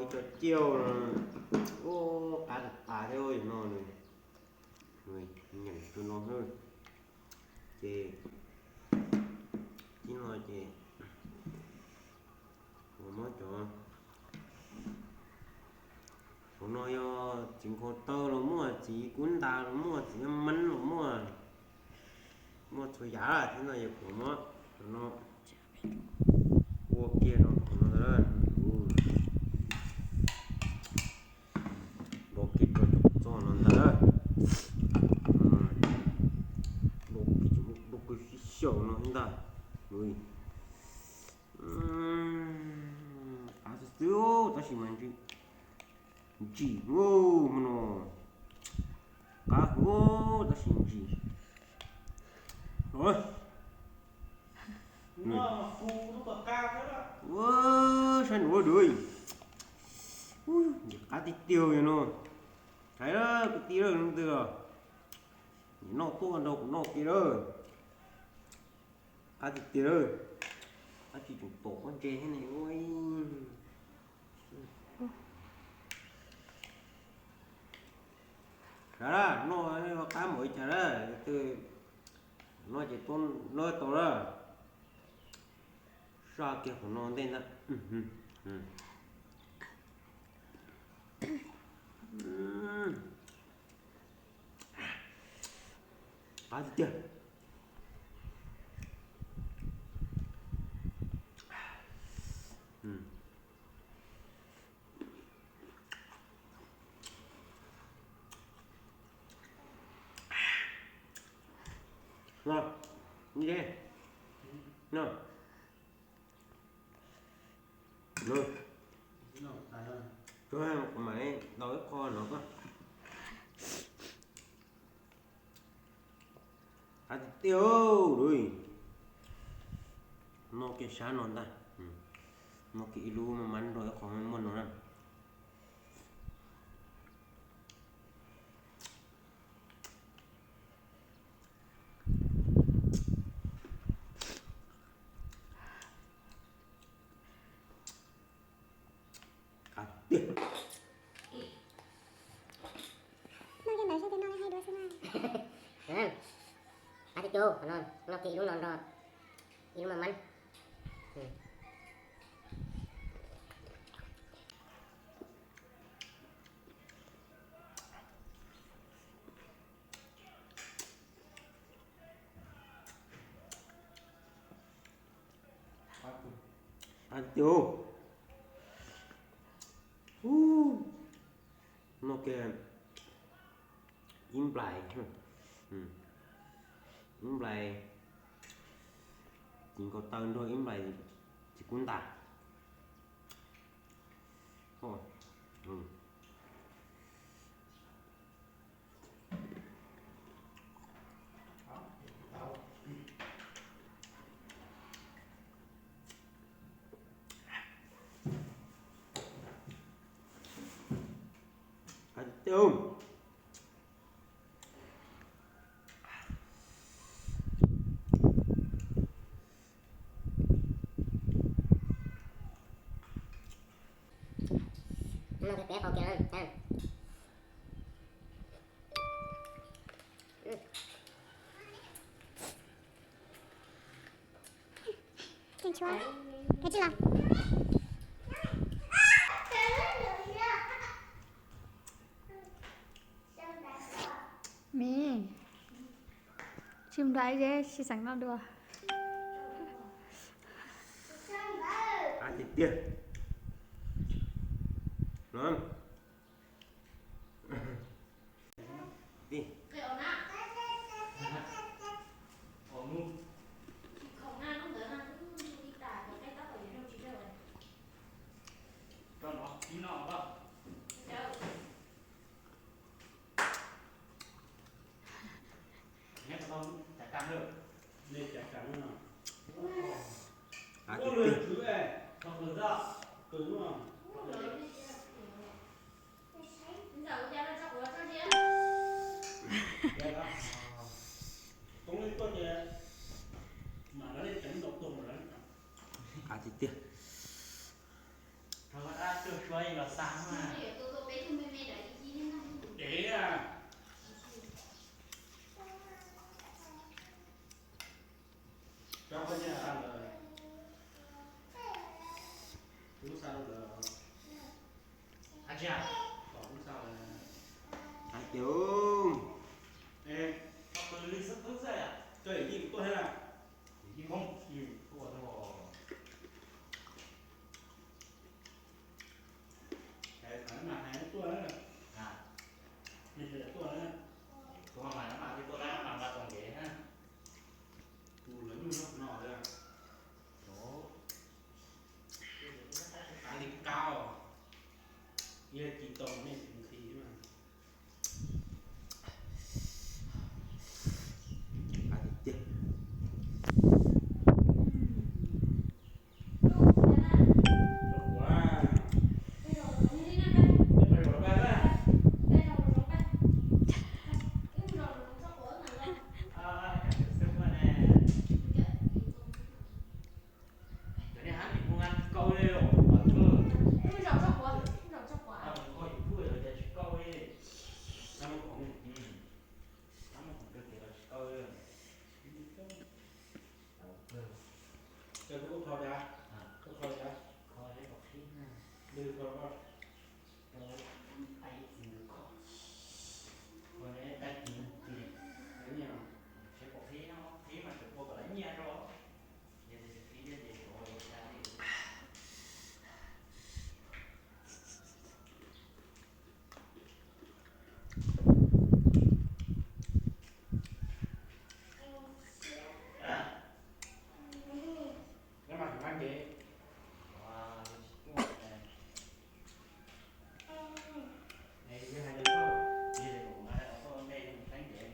Cov ciaj no, ua qab tas tas thiab no nws, nws nyeem tus no xwb. Ces tib no ces kuv muab cov, hauv no yog txiv nkhaus taw los muaj, txiv kub ntas los muaj, txiv mab los muaj, muaj txhua yam thiab no yog kuv muab cov no ua kiag no hauv no ntag. Npau kiag rau cov txoj no ntag. Npau kiag cov npau kiag xyaum no ntag. Qab xwb xwb tab sis mas ntsim, ntsim no, qab huv tab sis ntsim. Ua saib nws ua dua, ntsim qab tiag tiag no. Hais kwv tij leej twg os, noj tuaj nrog kuv noj kiag lawm. Qab tiag tiag lawm. Qab tsis tseem pom pob ntseg thiab ne. Sav lawm, noj qab npaum li cas lawm, twb noj ces tuaj noj tau lawm. Saj kiag qhov no ntej ntag. Qab tiag tiag. Kuv mam li ntaus ib qho no koj. Qab tiag tiag. Noj kiag sab no ntag. Noj kiag ib lub maj mab nrog ib qho muaj no na. Qab tiag. Noj kiag ntawd xwb ces noj li hai dua xwb na. Qab tiag tiag, noj kiag ib lub no nrog ib lub maj mab. Qab tiag. Noj kiag ib nplais, ib nplais txiv nkaus taw nrog ib nplais txiv kub ntas. Qab tiag. Miv, tsis nrhiav ze, tsis xeem no dua. Qab tiag tiag. Qab tiag tiag. Rau qab tuaj suab los xa Hais tias, ej, li xwb xwb xwb, coj yawm yij tuaj thiab na. Yawm yij Hmoob, tuaj thiab os. Hais mas hais tuaj na. Tuaj mas tuaj mas nqa tau ntev na. Tus lawv nyuj noj no, av li kab os, yog ci tau nej nqhis mas. Cov niag hab nim hu nqa tsis kaus li os. Nqa mus kho YouTube los cas tsis kaus li. Nqa mus khoom, nqa mus khoom kawg kev los tsis kaus li. Kho li cas? Kho li cas? Kho li koj, kho li koj. Kho li koj. Kho li koj. Nyiaj. Tsis pom qhib no, qhib mas tseem ua kom lawv nyiaj rau. Nyob mas nqa ntev. Yog hais tias, yog tias kuv nqa tau me me ntev,